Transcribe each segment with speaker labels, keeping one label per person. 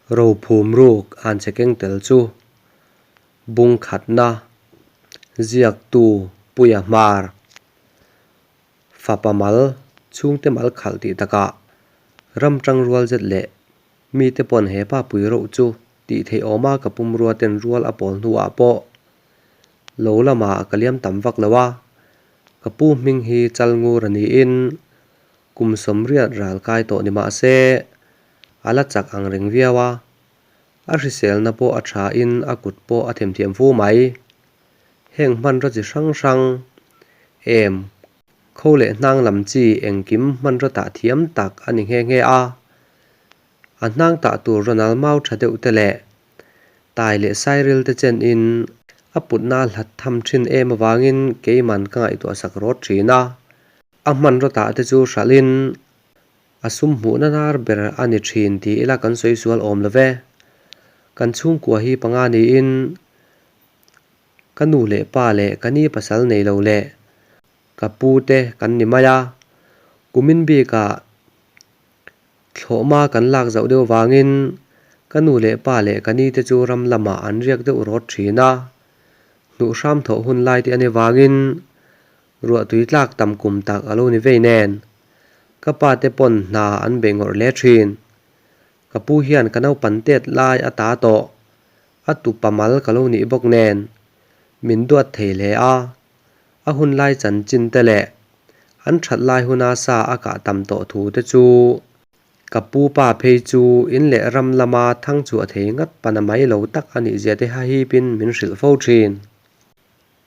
Speaker 1: Rophum ruk an che keng tel chu bung khatna ziaktu Puia Hmar fapa mal chhungte mal khalh tih takah ram tangrual zet leh mite pawn he pa pui reuh chu tih theih awma ka pumrua ten rual a pawl hnuah pawh lo lamah ka liam tam vak lo a, ka pu hming hi Chalngur a niin kum sawmriat ral kai tawh ni mah se a la chak ang reng viau a, a hriselna pawh a tha in a kut pawh a themthiam fu mai. Heng hmanraw chi hrang hrang em kho leh hnang lam chi engkim hmanraw tah thiam tak a ni nghe nghe a, a hnang tah tur rawn mau tha deuh te leh tai leh sairil te chen in a putna a hlat tham thin em avangin keiman ka ngaihtuah sak rawt thin a, a hmanraw tah te chu hralh in A sum hmuhna nar ber a ni thin ti ila kan sawi sual awm lo ve. Kan chhungkua hi panga niin ka nu leh pa leh ka ni pasal nei lo leh ka pu te kan ni mai a. Kumin bikah thlawhma kan lak zauh deuh vangin ka nu leh pa leh ka ni te chu ram lamah an riak deuh rawt thin a. Hnuhhram thawh hun lai te a ni vangin Ruahtui tlak tam kum tak a lo ni vei nen, ka pa te pawn hna an bei ngawrh hle thin. Ka pu hian ka naupan tet lai a ta tawh, a tupa mal ka lo nih bawk nen, min duat thei hle a, a hun lai chanchin te leh an that lai huna sa a kah tam tawh thu te chu ka pu pa phei chu in leh ram lama thang chhuah thei ngat pana mai lo tak a nih zia te hahipin min hrilh fo thin.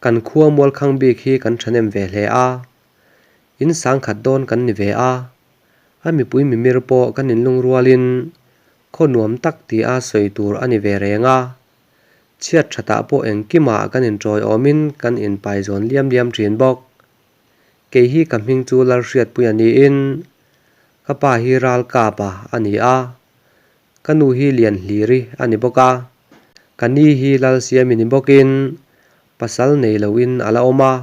Speaker 1: Kan khua mualkhang bik hi kan thahnem ve hle a, in sangkhat dawn kan ni ve a, a mipui mimir pawh kan inlungrualin khaw nuam tak tia sawi tur a ni ve reng a, chhiat thatah pawh engkimah kan inṭawiawmin kan inpaizawn liam liam ṭhin bawk. Kei hi ka hming chu Lalhriatpui a niin ka pa hi Ralkapa a ni a, Ka nu hi lian hliri a ni bawk a, ka ni hi Lalsiami ni bawkin pasal nei loin a la awm a,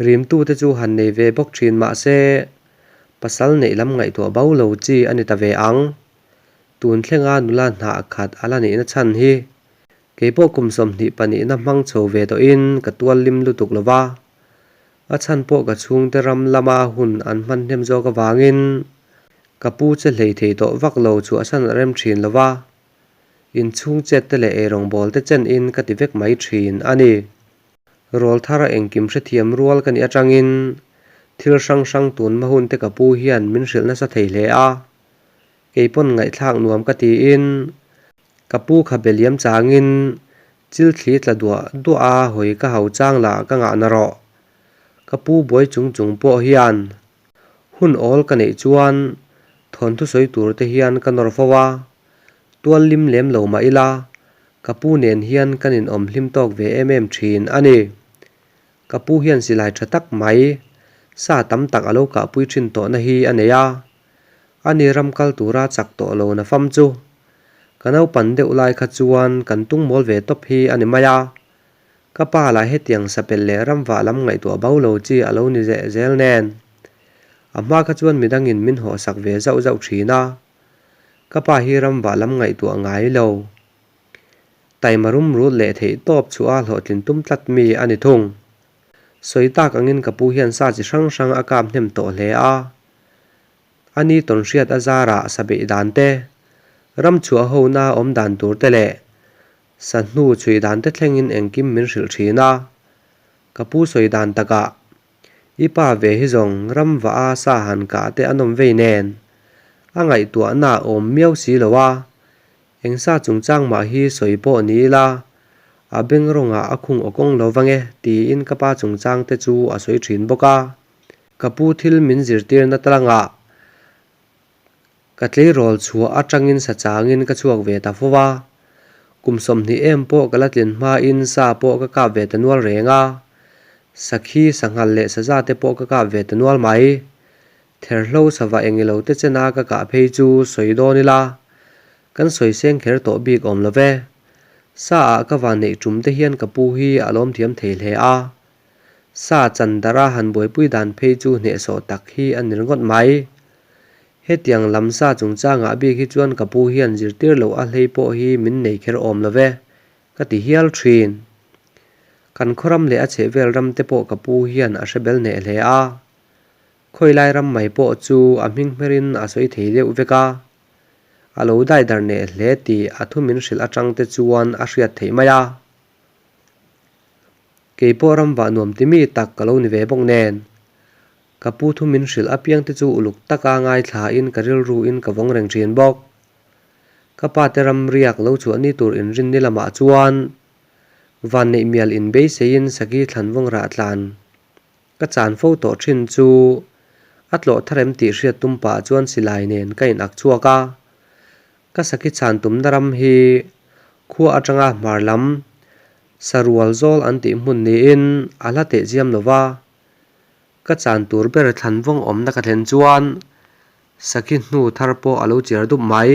Speaker 1: rimtute chu han nei ve bawk thin mah se pasal neih lam ngaihtuah bo lo chi a ni ta ve ang. Tun thlenga nula hnah khat a la nihna chhan hi keipawh kum 22na hmang chho ve tawhin ka tual lim lutuk lo va, a chhan pawh ka chhungte ram lama hun an hman hnem zawk avangin Ka pu che hlei thei tawh vak lo chu a san a rem thin lo va, inchhung chet te leh eirawngbawl te chen in ka ti vek mai thin a ni. Rawl thar a engkim hrethiam rual ka nih atangin thil hrang hrang tun hma hun te ka pu hian min hrilh nasa thei hle a, keipawn ngaihthlak nuam ka tiin ka pu kha be liam changin chil thli tla duah duah a hawi ka hau chang lah ka ngahna rawh. Ka pu buai chung chung pawh hian Hun awl ka neih chuan thawnthu sawi tur te hian ka nawr fo a, tual lim lem lo mah ila ka pu nen hian kan inawm hlim tawk ve em em thin a ni. Ka pu hian silai tha tak mai, sa tam tak a lo kahpui thin tawhna hi a nei a, ani ram kal tura chak tawh lo na fam chu. Ka naupan deuh lai kha chuan kan tung mawl ve tawp hi a ni mai a, Ka pa lah hetiang sapel leh ramvah lam ngaihtuah bo lo chi a lo ni zeh zel nen. A hma kha chuan midangin min hawhsak ve zauh zauh thin a. Ka pa hi ramvah lam ngaihtuah ngai lo. Taima rum rut leh theih tawp chhuah a hlawhtlin tum tlat mi a ni thung. Sawi tak angin ka pu hian sa chi hrang hrang a kap hnem tawh hle a. A ni tawnhriat a zarah sa beih dan te, ram chhuah hona awm dan tur te leh Sa hnu chhui dan te thlengin engkim min hrilh thin a, ka pu sawi dan takah, I pa ve hi zawng ram vah a sa han kah te a nawm vei nen, a ngaihtuahna a awm miau si lo a, eng sa chungchang mah hi sawi pawh ni ila, a beng rawngah a khung awkawng lo vang e tiin ka pa chungchang te chu a sawi thin bawk a, ka pu thil min zirtirna tlangah Ka tleirawl chhuah atangin sa changin ka chhuak ve ta fo a, kum 20 em pawh ka la tlin hmain sa pawh ka kap ve ta nual reng a, sakhi, sanghal leh saza te pawh ka kap ve ta nual mai. Therhlo sava engilo te chena ka kah phei chu sawi dawn ila, kan sawi seng kher tawh bik awm lo ve. Sa ah ka van neih tum te hian ka pu hi a lawm thiam thei hle a, sa chan darh a han buaipui dan phei chu hnehsawh tak hi a ni ringawt mai. Hetiang lam sa chungchangah bik hi chuan ka pu hian zirtir loh a hlei pawh hi min nei kher awm lo ve, ka ti hial thin. Kan khawram leh a chhehvel ram te pawh ka pu hian a hre bel hneh hle a. Khawilai ram mai pawh chu a hming hmerin a sawi thei deuh vek a. A lo daidar neh hle tih a thu min hrilh atang te chuan a hriat theih mai a. Kei pawh ram vah nuam ti mi tak ka lo ni ve bawk nen. Ka pu thu min hrilh apiang te chu uluk taka ngaithlain ka rilruin ka vawng reng thin bawk. Ka pa te ram riak lo chhuah ni tur inrin ni lamah chuan vanneih mial inbeiseiin Saki thlanvawng rah tlan ka chan fo tawh thin chu a tlawh thar em tih hriat tum pah chuan silai nen ka in ak chhuak a. Ka Saki chan tumna ram hi khua atanga hmar lam sarual zawl an tih hmun niin a hla teh chiam lo va. Ka chan tur ber thlanvawng awmna ka thlen chuan Sakhi hnu thar pawh a lo chiar dup mai.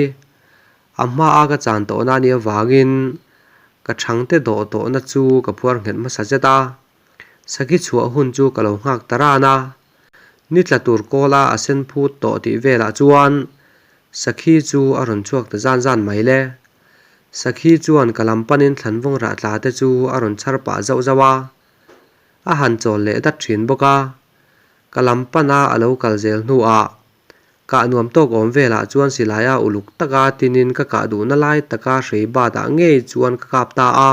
Speaker 1: A hmaa ka chan tawhna a nih avangin ka thangte dawh tawhna chu ka phuar nghet hmasa zet a. Sakhi chhuah hun chu ka lo nghak ta ran a. Ni tla tur kawla a sen phut tawh tih velah chuan Sakhi chu a rawn chhuak ta zan zan mai le. Sakhi chuan ka lam panin thlanvawng rah tla te chu a rawn chhar pah zauh zauh a. A han chawl leh dat thin bawk a. Ka lam pana a lo kal zel hnuah kah nuam tawk awm velah chuan silaia uluk taka tinin ka kah duhna lai taka hrei batah ngei chuan ka kap ta a.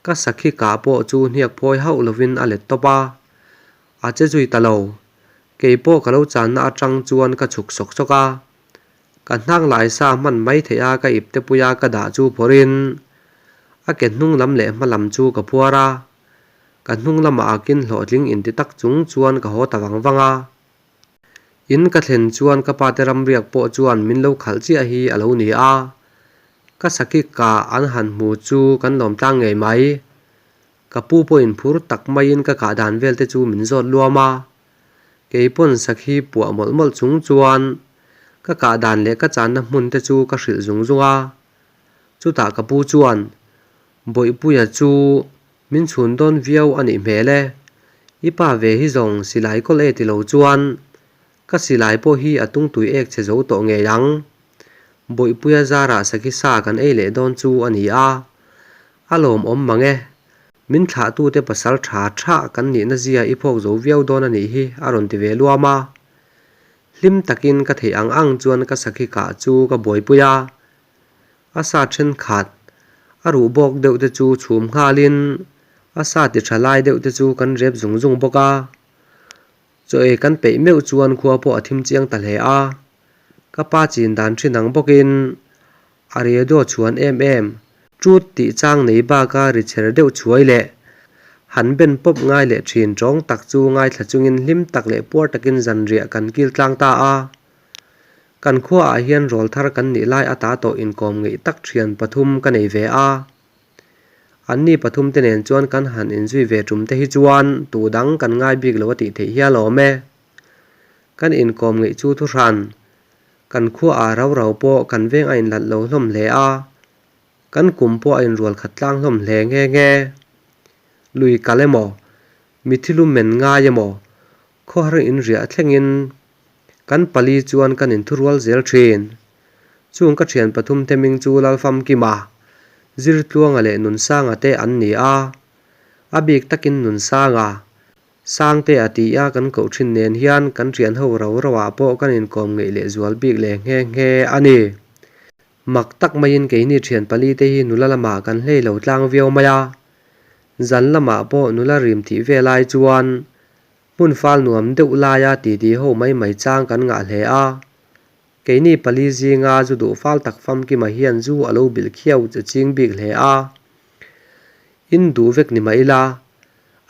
Speaker 1: Ka sakhi kah pawh chu hniak phawi hauh lovin a let tawp a, a che zui ta lo. Kei pawh ka lo channa atang chuan ka chhuk sawk sawk a. Ka hnang lai sa hman mai theih a ka ipte puia ka dah chu phawrhin a ke hnung lam leh hma lam chu ka phuar a. Ka hnung lamah a kin hlawhtling inti tak chung chuan ka haw ta vang vang a. In ka thlen chuan ka pate ramriak pawh chuan min lo khalh chiah hi a lo ni a. Ka sakhi kah an han hmu chu kan lawm tlang ngei mai. Ka pu pawhin phur tak maiin ka kah dan vel te chu min zawt luam a. Kei pawn sakhi puah mawlh mawlh chung chuan ka kah dan leh ka channa hmun te chu ka hrilh zung zung a. Chutah ka pu chuan Bawihpuia chu min chhun dawn viau a nih hmel e. I pa ve hi zawng silai kawl e ti lo chuan ka silai pawh hi a tungtui ek che zo tawh ngei ang. Bawihpuia zarah sakhi sa kan ei leh dawn chu a ni a. A lawmawm mang e. Min thlahtute pasal tha tha kan nihna zia i phawk zo viau dawn a nih hi a rawn ti ve luam a. Hlim takin ka theih ang ang chuan ka sakhi kah chu ka buaipui a. A sa thenkhat, a ruh bawk deuh te chu chhum nghalin a sa ti tha lai deuh te chu kan rep zung zung bawk a. Chaw ei kan peih meuh chuan khua pawh a thim chiang ta hle a. Ka pa chin dan thin ang bawkin a radio chhuan em em, tut tih chang nei baka ri chher deuh chhuai leh han ben pawp ngai leh thin tawng tak chu ngaithla chungin hlim tak leh puar takin zanriah kan kil tlang ta a. Kan khuaah hian rawl thar kan nih lai ata tawh inkawm ngeih tak thian pathum ka nei ve a. Anni pathum te nen chuan kan han inzui ve tum te hi chuan tu dang kan ngai bik lo a tih theih hial awm e. Kan inkawm ngeih chu thu hran, kan khuaah rau rau pawh kan veng a inhlat lo hlawm hle a, kan kum pawh a inrual khat tlang hlawm hle nghe nghe. Lui kal emaw, mithi lu men ngai emaw, Khawhar inriah thlengin kan pali chuan kan inthurual zel thin. Chung ka thian pathum te ming chu Lalfamkima, Zirtluanga leh Nunsanga te an ni a. A bik takin Nunsanga, Sangte a ti a kan koh thin nen hian kan thian ho ro ro ah pawh kan inkawm ngeih leh zual bik leh nghe nghe a ni. Mak tak maiin keini thian pali te hi nula lamah kan hlei lo tlang viau mai a. Zan lamah pawh nula rim tih ve lai chuan Hmun fal nuam deuh laia titi ho mai mai chang kan ngah hle a. Keini pali zinga zu duh fal tak famkima hian zu a lo bilh khiau che ching bik hle a. In duh vek ni mah ila,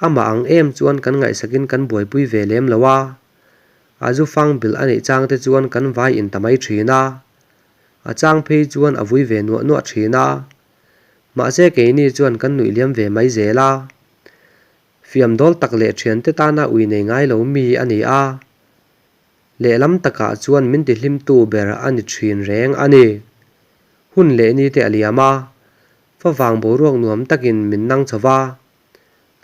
Speaker 1: amah ang em chuan kan ngaihsakin kan buaipui ve lem lo a. A zu fang bilh a neih chang te chuan kan vai in ta mai thin a. A chang phei chuan a vui ve nuah nuah thin a. Mahse keini chuan kan nuih liam ve mai zel a. Fiam dawl tak leh thiante tana ui nei ngai lo mi a ni a, lehlam takah chuan min tihlimtu ber a ni thin reng a ni. Hun leh ni te a liam a, favang boruak nuam takin min nang chho va,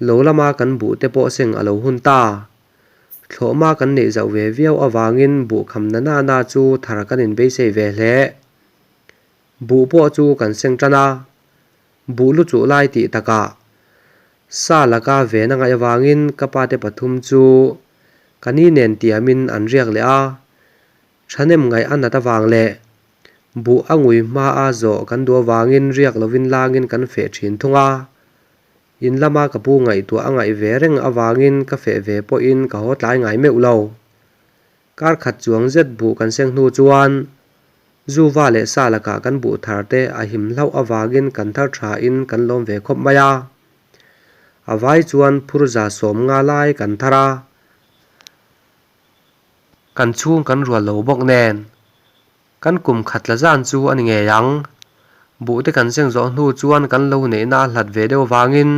Speaker 1: lo lama kan buh te pawh seng a lo hun ta. Thlawhma kan neih zauh ve viau avangin buh kham na na na chu thar kan inbeisei ve hle. Buh pawh chu kan seng tan a, buh lu chuh lai tih takah sa laka ven a ngaih avangin ka pa te pathum chu ka ni nen tiamin an riak leh a, thahnem ngaih a nat avang leh buh a ngui hma a zawh kan duh avangin riak lovin langin kan feh thin thung a. In lama ka pu ngaihtuah a ngaih ve reng avangin ka feh ve pawhin ka haw tlai ngai meuh lo. Kar khat chuang zet buh kan seng hnu chuan Zuva leh sa lakah kan buh thar te a him hlauh avangin kan thar tha in kan lawm ve khawp mai a. A vai chuan phur 150 lai kan thar a. Kan chhung kan rual lo bawk nen kan kum khat la zan chu a ni ngei ang. Buh te kan seng zawh hnu chuan kan lo neihna a hlat ve deuh vangin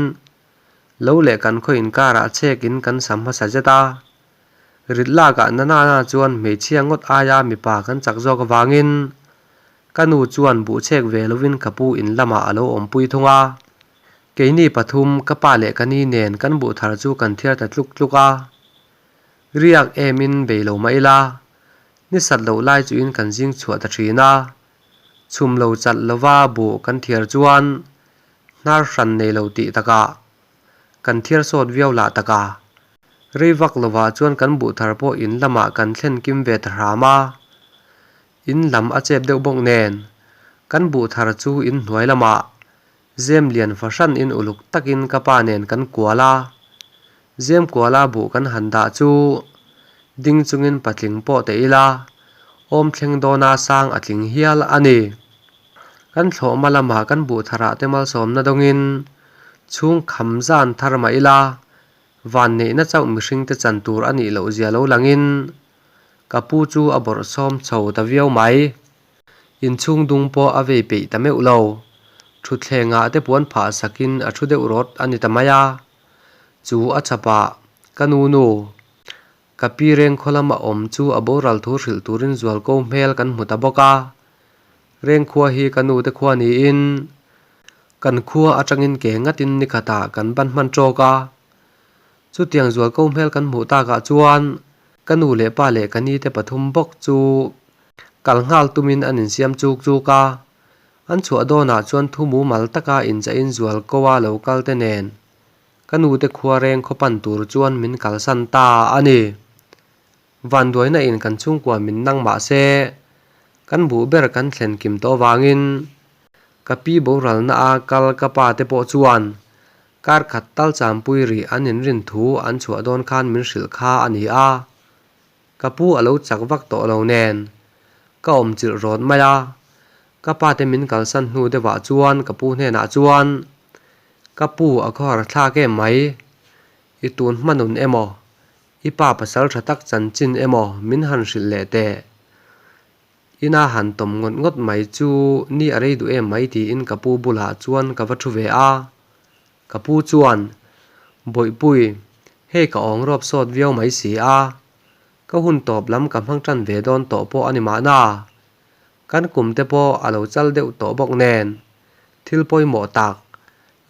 Speaker 1: lo leh kan khaw inkarah chek in kan sam hmasa zet a. Rit lakah na na na chuan hmeichhia ngawt aia mipa kan chak zawk avangin ka nu chuan buh chhek ve lovin ka pu in lamah a lo awmpui thung a. Keini pathum, ka pa leh ka ni nen kan buh thar chu kan thiar ta tluk tluk a. Riak emin bei lo mah ila, ni sat loh lai chuin kan zing chhuah ta thin a. Chhum lo chalh lova buh kan thiar chuan hnar hran nei lo tih takah Kan thiar sawt viau lah tak a. Rei vak lovah chuan kan buh thar pawh in lamah kan thlen kim ve ta hram a. In lam a chep deuh bawk nen, kan buh thar chu in hnuai lamah zem lian fahran in uluk takin ka pa nen kan kual a. Zem kuala buh kan han dah chu ding chungin patling pawh teh ila, awm thleng dawna sang a tling hial a ni. Kan thlawhma lamah kan buh tharah te malsawmna dawngin Chhung kham zan thar mah ila, vanneihna chauh mihringte chan tur a nih loh zia lo langin ka pu chu a bawrh sawm chho ta viau mai. Inchhung dung pawh a vei peih ta meuh lo. Thutthlengah te puan phah sakin a thu deuh rawt a ni ta mai a. Chu a chhapah, Ka nu nu, ka pi Rengkhaw lama awm chu a boral thu hrilh turin zualko hmel kan hmu ta bawk a. Rengkhua hi ka nu te khua niin Kan khua atangin ke ngatin ni khatah kan ban hman tawk a. Chutiang zualko hmel kan hmuh takah chuan ka nu leh pa leh ka ni te pathum bawk chu kal nghal tumin an insiam chuk chuk a. An chhuah dawnah chuan thu mumal taka inchahin zualko a lo kal te nen ka nu te khua reng khaw pan tur chuan min kalsan ta a ni. Vanduaina in kan chhungkua min nang mah se, kan buh ber kan thlen kim tawh avangin ka pi boralna a kal ka pa te pawh chuan kar khat tal champui rih an inrin thu an chhuah dawn khan min hrilh kha a ni a. Ka pu a lo chak vak tawh lo nen ka awm chilh rawt mai a, ka pa te min kalsan hnu deuhah chuan ka pu hnenah chuan ka pu a khawhar thlak em mai, i tun hma nun emaw I pa pasal tha tak chanchin emaw min han hrilh leh teh. Ina han tawm ngawt ngawt mai chu ni a rei duh em mai tiin ka pu bulah chuan ka va thu ve a. Ka pu chuan, Bawihpui, hei ka awng rawp sawt viau mai si a. Ka hun tawp lam ka hmang tan ve dawn tawh pawh a ni mahna. Kan kum te pawh a lo chal deuh tawh bawk nen. Thil pawimawh tak,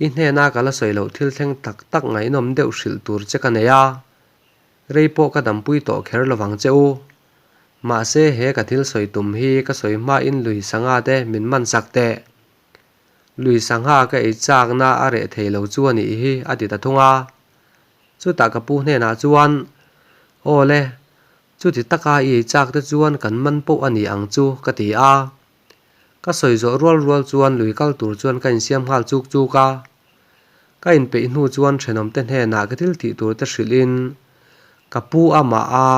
Speaker 1: i hnena ka la sawi loh thil thleng tak tak ngaihnawm deuh hrilh tur che ka nei a, rei pawh ka dampui tawh kher lovang che u. Mahse he ka thil sawi tum hi ka sawi hmain lui sangha te min man sak teh. Lui sangha ka ei chakna a reh thei lo chu a nih hi a ti ta thung a. Chutah ka pu hnenah chuan, Aw le, chuti taka i ei chak te chuan kan man pawh a ni ang chu ka ti a. Ka sawi zawh rual rual chuan lui kal tur chuan ka insiam nghal chuk chuk a. Ka inpeih hnu chuan thenawmte hnenah ka thil tih tur te hrilhin ka pu amah a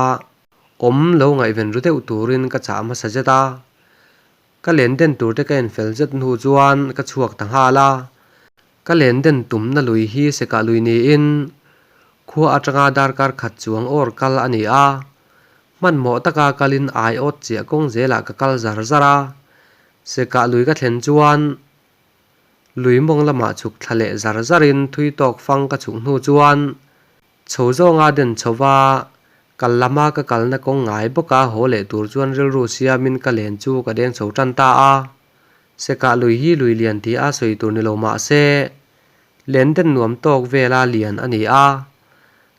Speaker 1: awm lo ngaihven ru deuh turin ka chah hmasa zet a. Ka len den tur te ka enfel zet hnu chuan ka chhuak ta nghal a. Ka len den tumna lui hi sekah lui niin khua atanga darkar khat chuang awr kal a ni a. Hmanhmawh taka kalin aiawt chiah kawng zelah ka kal zar zar a, sekah lui ka thlen chuan lui mawng lamah chhuk thla leh zar zarin thui tawk fang ka chhuk hnu chuan chho zawnga den chho va kal lama ka kalna kawng ngai bawka haw leh tur chuan rilru siamin ka len chu ka deng chho tan ta a. Sekah lui hi lui lian tih a sawi tur ni lo mah se len den nuam tawk vela lian a ni a.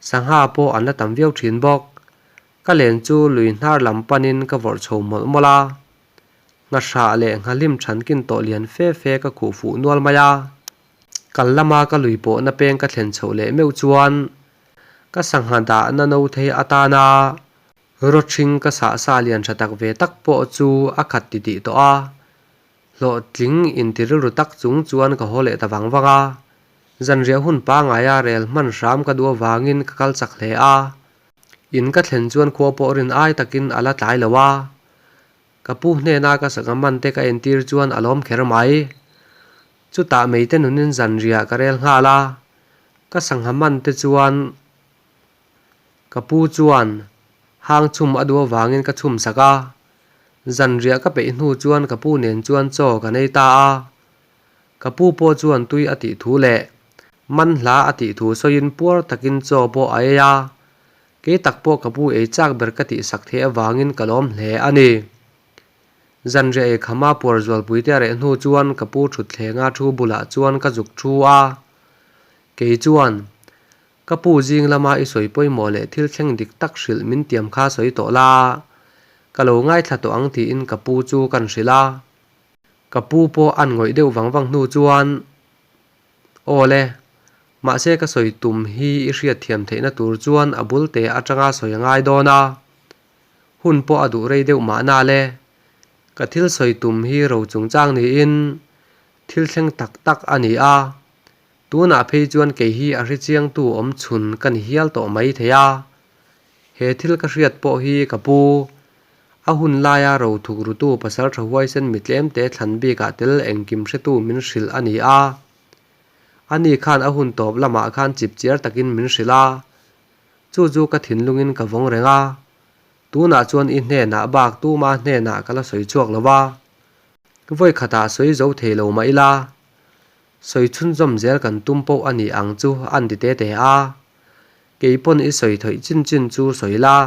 Speaker 1: Sangha pawh an la tam viau thin bawk. Ka len chu lui hnar lam panin ka vawrh chho mawlh mawlh a. Nghahrah leh nghahlim thankin tawh lian fe fe ka khuh fuh nual mai a. Kal lama ka lui pawhna peng ka thlen chhoh leh meuh chuan ka sangha dahna no thei atana rawthring ka sah sa lian tha tak ve tak pawh chu a khat titih tawh a. Hlawhtling inti rilru tak chung chuan ka haw leh ta vang vang a. Zanriah hun pangaia rel hman hram ka duh avangin ka kal chak hle a. In ka thlen chuan khua pawh rin ai takin a la tlai lo a. Ka pu hnena ka sangha man te ka entir chuan a lawm kher mai. Chutah meite nunin zanriah ka rel nghal a. Ka sangha man te chuan Ka pu chuan hang chhum a duh avangin ka chhum sak a, zanriah ka peih hnu chuan ka pu nen chuan chaw kan ei ta a. Ka pu pawh chuan tui a tih thu leh man hla a tih thu sawiin puar takin chaw pawh a ei a, kei tak pawh ka pu ei chak ber ka tih sak theih avangin ka lawm hle a ni. Zanriah ei khama puar zualpuite a reh hnu chuan ka pu thutthleng a thu bulah chuan ka zuk thu a, kei chuan Ka pu zing lama i sawi pawimawh leh thil thleng dik tak hrilh min tiam kha sawi tawh la, ka lo ngaithla tawh ang tiin ka pu chu kan hrilh a. Ka pu pawh an ngawih deuh vang vang hnu chuan, Aw le, mahse ka sawi tum hi i hriatthiam theihna tur chuan a bul te atanga sawi a ngai dawn a, hun pawh a duh rei deuh mahna le, ka thil sawi tum hi ro chungchang niin thil thleng tak tak a ni a, Tunah phei chuan kei hi a hrechiangtu awm chhun ka ni hial tawh mai thei a. He thil ka hriat pawh hi ka pu. A hun laia ro thuk rutu pasal tha huaisen mi tlemte thlan bikah tel engkim hretu min hrilh a ni a. Ani khan a hun tawp lamah khan chipchiar takin min hrilh a. Chu chu ka thinlungin ka vawng reng a. Tunah chuan i hnenah bak tuma hnenah ka la sawi chhuak lo va. Vawi khatah sawi zo thei lo mah ila. Sawi chhunzawm zel kan tum pawh a ni ang chu an ti te te a. Kei pawn i sawi thawih chin chin chu sawi la.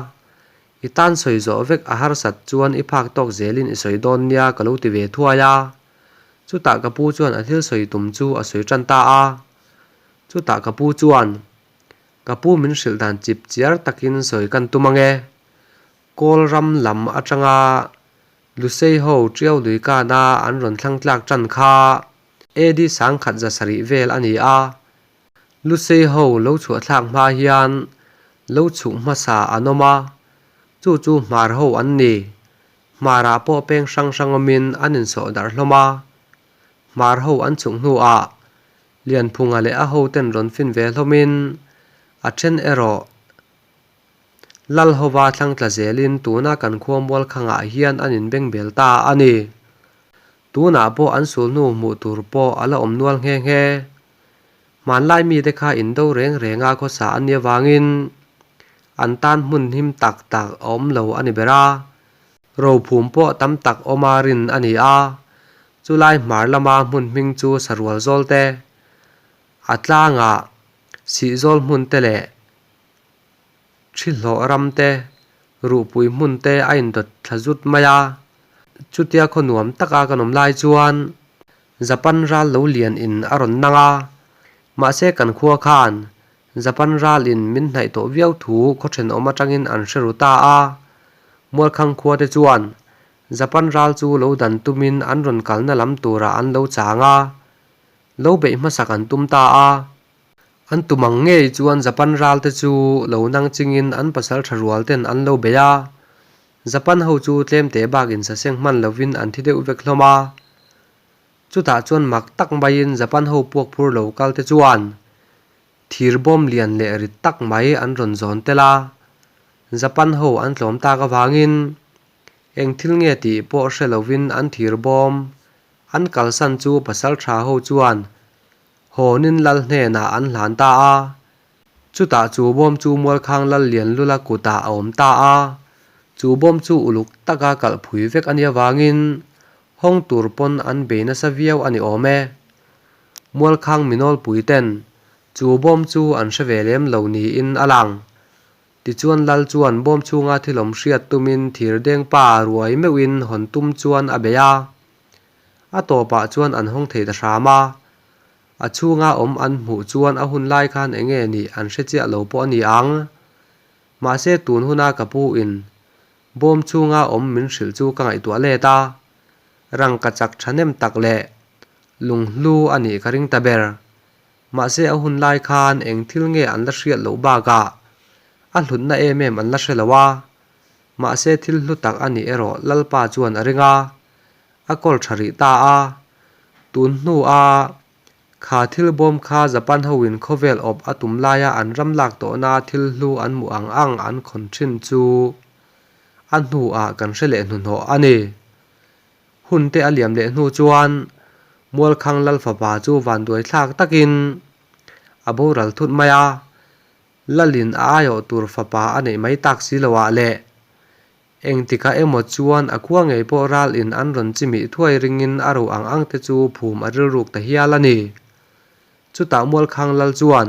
Speaker 1: I tan sawi zawh vek a harsat chuan i phak tawk zelin i sawi dawn nia ka lo ti ve thuai a. Chutah ka pu chuan a thil sawi tum chu a sawi tan ta a. Chutah ka pu chuan, Ka pu min hrilh dan chip chiar takin sawi kan tum ange. Kawl ram lam atanga Lusei ho Tiau lui kana an rawn thlang tlak tan kha AD 1700 vel a ni a. Lusei ho lo chhuah thlak hma hian lo chhuk hmasa an awm a, chu chu Hmar ho an ni. Hmarah pawh peng hrang hrang awmin an insawh darh hlawm a. Hmar ho an chhuk hnuah Lianphunga leh a hoten rawn fin ve hlawmin a then erawh Lalhova thlang tla zelin tuna kan khua Mualkhangah hian an inbengbel ta a ni. Tunah pawh an sulhnu hmuh tur pawh a la awm nual nghe nghe. Hmanlai mite kha indo reng renga khawsa an nih avangin an tan hmun him tak tak a awm lo a ni ber a. Rophum pawh tam tak awma rin a ni a, chulai hmar lama hmun hming chu sarual zawl te, a tlangah sihzawl hmun te leh Ṭhihlawh ram te, ruhpui hmun te a indawt thla zut mai a. Chutia khaw nuam taka kan awm lai chuan Japan ral lo lian in a rawn nang a. Mahse kan khua khan Japan ral in min hnaih tawh viau thu khaw ṭhenawm aṭangin an hre ru ta a. Mualkhang khua te chuan Japan ral chu lo dan tumin an rawn kalna lam turah an lo chang a. Lo beih hmasak an tum ta a. An tum ang ngei chuan Japan ral te chu lo nang chingin an pasal tha rual ten an lo bei a. Japan ho chu tlem teh bak in saseng hman lovin an thi deuh vek hlawm a. Chutah chuan mak tak maiin Japan ho puak phur lo kal te chuan thir bawm lian leh rit tak mai an rawn zawn tel a. Japan ho an tlawm tak avangin eng thil nge tih pawh hre lovin an thir bawm an kalsan chu pasal tha ho chuan Hawnin lal hnenah an hlan ta a. Chutah chu bawm chu Mualkhang lal lian lula kutah a awm ta a. Chu bawm chu uluk taka kalh phui vek a nih avangin hawng tur pawn an bei nasa viau a ni awm e. Mualkhang minawlpui ten chu bawm chu an hre ve lem lo niin a lang. Tichuan lal chuan bawm chhunga thilawm hriat tumin thirdeng pa ruai meuhin hawn tum chuan a bei a. A tawpah chuan an hawng thei ta hram a. A chhunga awm an hmuh chuan a hun lai khan enge nih an hre chiah lo pawh a ni ang. Mahse tun huna ka pu in bawm chhunga awm min hrilh chu ka ngaihtuah let a, rangkachak thahnem tak leh lunghlu a nih ka ring ta ber. Mahse a hun lai khan eng thil nge an la hriat loh bakah a hlutna em em an la hre lo a, mahse thil hlu tak a nih erawh Lalpa chuan a ring a, a kawl tha rih ta a. Tun hnua kha thil bawm kha Japan hoin khawvel awp a tum laia an ram lak tawhna thil hlu an hmuh ang ang an khawn thin chu a hnuah kan hre leh hnuhnawh a ni. Hun te a liam leh hnu chuan Mualkhang Lal fapa chu vanduai thlak takin a boral thut mai a, Lalin a aiawh tur fapa a neih mai tak si loah leh engtikah emaw chuan a khua ngei pawh ral in an rawn chimih thuai ringin a ro ang ang te chu phum a rilruk ta hial a ni. Chutah Mualkhang Lal chuan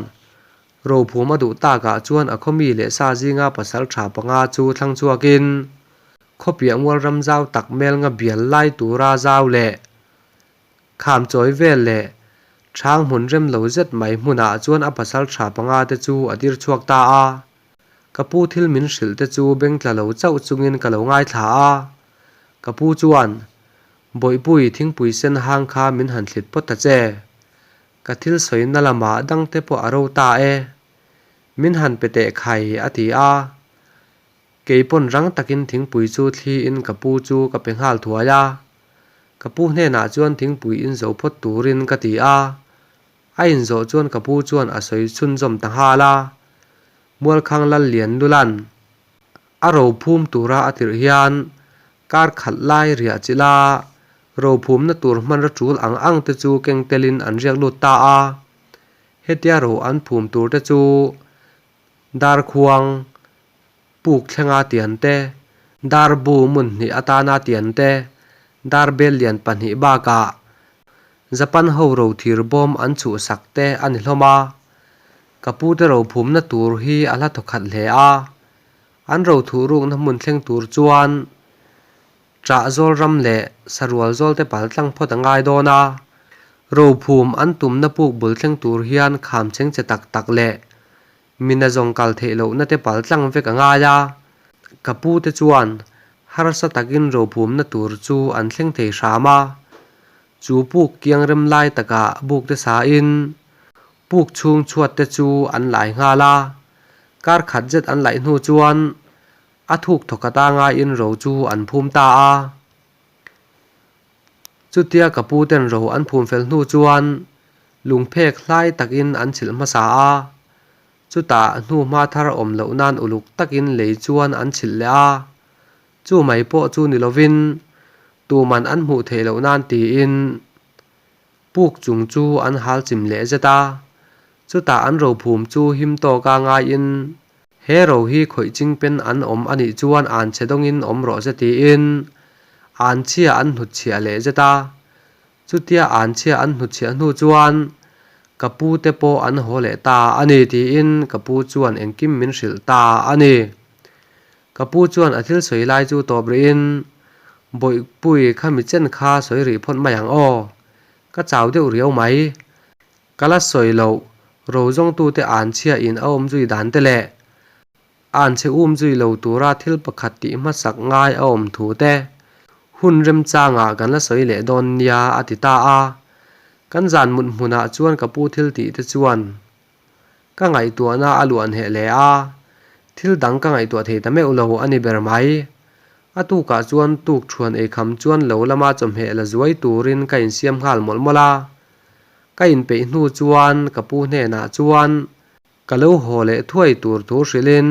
Speaker 1: Rophum a duh takah chuan a khawmi leh sa zinga pasal tha panga chu thlang chhuakin Khawpiah mual ram zau tak mel nga bial lai tura zau leh kham chawi vel leh chhang hmun rem lo zet mai hmunah chuan a pasal tha panga te chu a dir chhuak ta a. Ka pu thil min hrilh te chu beng tla lo chauh chungin ka lo ngaithla a. Ka pu chuan, Bawihpui thingpui sen hang kha min han thlit phawt ta che. Ka thil sawina lamah dangte pawh a ro ta e. Min han pe teh khai a ti a. Kei pawn rang takin thingpui chu thliin ka pu chu ka pe nghal thuai a. Ka pu hnenah chuan thingpui in zo phawt turin ka ti a. A inzawh chuan ka pu chuan a sawi chhunzawm ta nghal a. Mualkhang Lal Lian Lulan a rophum tura a tirh hian kar khat lai riah chilh a, rophumna tur hmanra tul ang ang te chu keng telin an riak lut ta a. Hetia ro an phum tur te chu Darkhuang, Puk thlenga tian te, darbu mun hnih atana tian te, darbel lian pahnih bakah Japan ho rothir bawm an chhuhsak te a ni hlawm a. Ka pute rophumna tur hi a hla thawkhat hle a, an rothuh rukna hmun thleng tur chuan Ṭah zawl ram leh sarual zawl te pal tlang phawt a ngai dawn a, rophum an tumna puk bul thleng tur hian kham cheng che tak tak leh Mina zawng kal theih lohna te pal tlang vek a ngai a, ka pu te chuan harsa takin rophumna tur chu an thleng thei hram a. Chu puk kiang rem lai takah buk te sain puk chhung chhuat te chu an lai nghal a, kar khat zet an laih hnu chuan a thuk thawkhat a ngaiin ro chu an phum ta a. Chutia ka pu ten ro an phum fel hnu chuan lungphek hlai takin an chhilh hmasa a, chutah hnuhma thar awm loh nan uluk takin lei chuan an chhilh leh a, chu mai pawh chu ni lovin tuman an hmuh theih loh nan tiin puk chung chu an hal chim leh zet a, chutah an rophum chu him tawka ngaiin He ro hi khawih chingpen an awm a nih chuan an chhe dawngin awm rawh se tiin an chhia an hnutchhiah leh zet a. Chutia an chhia an hnutchhiah hnu chuan ka pu te pawh an haw leh ta a ni tiin ka pu chuan engkim min hrilh ta a ni. Ka pu chuan a thil sawi lai chu tawp rihin, Bawihpui kha mi chen kha sawi rih phawt mai ang aw. Ka chau deuh riau mai. Ka la sawi loh, ro zawngtute an chhia in a awm zui dan te leh an chhe um zui lo tura thil pakhat tih hmasak ngai a awm thu te hun remchangah kan la sawi leh dawn nia a ti ta a. Kan zan mut hmunah chuan ka pu thil tih te chuan ka ngaihtuahna a luah hneh hle a, thil dang ka ngaihtuah thei ta meuh lo a ni ber mai. A tukah chuan tukṭhuan eikham chuan lo lama chawhmeh la zuai turin ka insiam nghal mawlh mawlh a. Ka inpeih hnu chuan ka pu hnenah chuan ka lo haw leh thuai tur thu hrilhin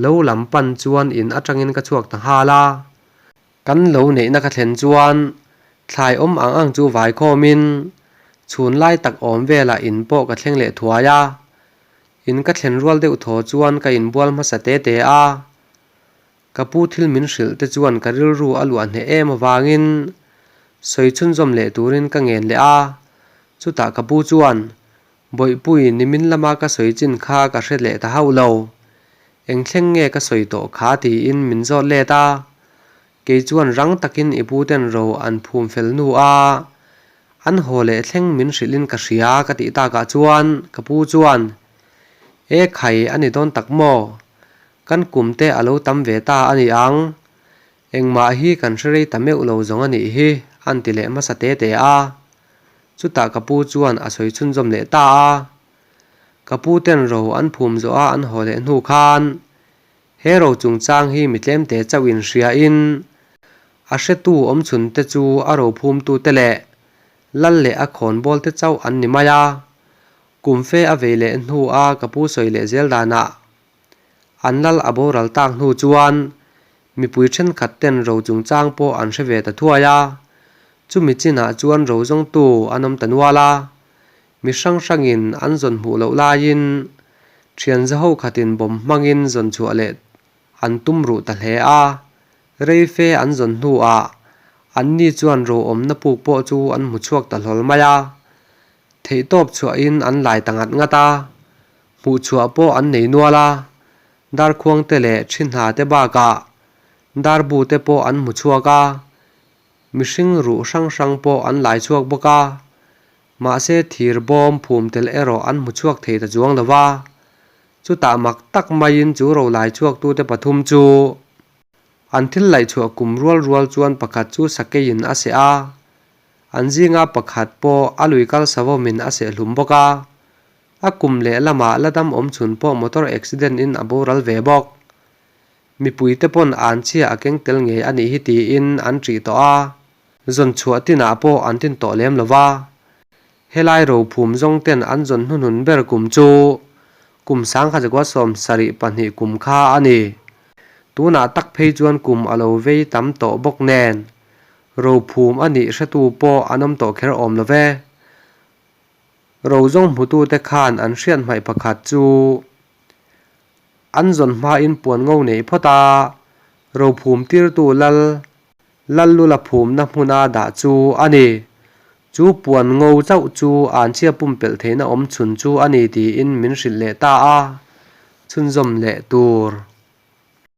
Speaker 1: lo lam pan chuan in atangin ka chhuak ta nghal a. Kan lo neihna ka thlen chuan thlai awm ang ang chu vai khawmin chhun lai tak awm velah in pawh ka thleng leh thuai a. In ka thlen rual deuh thaw chuan ka inbual hmasa te te a. Ka pu thil min hrilh te chuan ka rilru a luah hneh em avangin sawi chhunzawm leh turin ka ngen leh a, chutah ka pu chuan Bawihpui nimin lama ka sawi chin kha ka hre leh ta hauh lo, eng thleng nge ka sawi tawh kha tiin min zawt let a, kei chuan rang takin i pu ten ro an phum fel hnu a. An haw leh thleng min hrilhin ka hria ka tih takah chuan ka pu chuan, E khai a ni dawn tak maw? Kan kum te a lo tam ve ta a ni ang. Engmah hi kan hre rei ta meuh lo zawng a nih hi, an ti leh hmasa te te a. Chutah ka pu chuan a sawi chhunzawm leh ta a. Ka pu ten ro an phum zawh a an haw leh hnu khan he ro chungchang hi mi tlemte chauh in hria in a hretu awmchhun te chu a ro phumtu te leh lal leh a khawnbawl te chauh an ni mai a. Kum fe a vei leh hnu a ka pu sawi leh zel danah an lal a boral tak hnu chuan mipui thenkhat ten ro chungchang pawh an hre ve ta thuai a. Chumi chinah chuan ro zawngtu an awm ta nual a. Mi hrang hrangin an zawn hmuh loh laiin thian zaho khatin bawm hmangin zawn chhuah leh an tum ruh ta hle a. Rei fe an zawn hnuah anni chuan ro awmna puk pawh chu an hmu chhuak ta hlawl mai a. Theihtawp chhuahin an lai ta ngat ngat a, hmuh chhuah pawh an nei nual a. Darkhuang te leh thi hna te bakah darbu te pawh an hmu chhuak a, mihring ruh hrang hrang pawh an lai chhuak bawk a. Mahse thir bawm phum tel erawh an hmu chhuak thei ta chuang lo va, chutah mak tak maiin chu ro lai chhuaktute pathum chu an thil laihchhuah kum rual rual chuan pakhat chu sakeiin a seh a, an zinga pakhat pawh a lui kal savawmin a seh hlum bawk a, a kum leh lamah la dam awm chhun pawh motor accident in a boral ve bawk. Mipuite pawn an chhia a keng tel ngei a nih hi tiin an ṭih tawh a. Zawn chhuah tinah pawh an tin tawh lem lo va. Helai rophum zawng ten an zawn hnuhnun ber kum chu kum sangkhatzakua 72 kum kha a ni. Tunah tak phei chuan kum a lo vei tam tawh bawk nen rophum a nih hretu pawh an awm tawh kher awm lo ve. Ro zawng hmutute khan an hriat hmaih pakhat chu An zawn hmain puan ngo nei phawt a, rophum tirtu lal Lallula phumna hmuna dah chu a ni. Chu puan ngo chauh chu an chhia pumpelh theihna awm chhun chu a ni tiin min hrilh leh ta a, chhunzawm leh tur.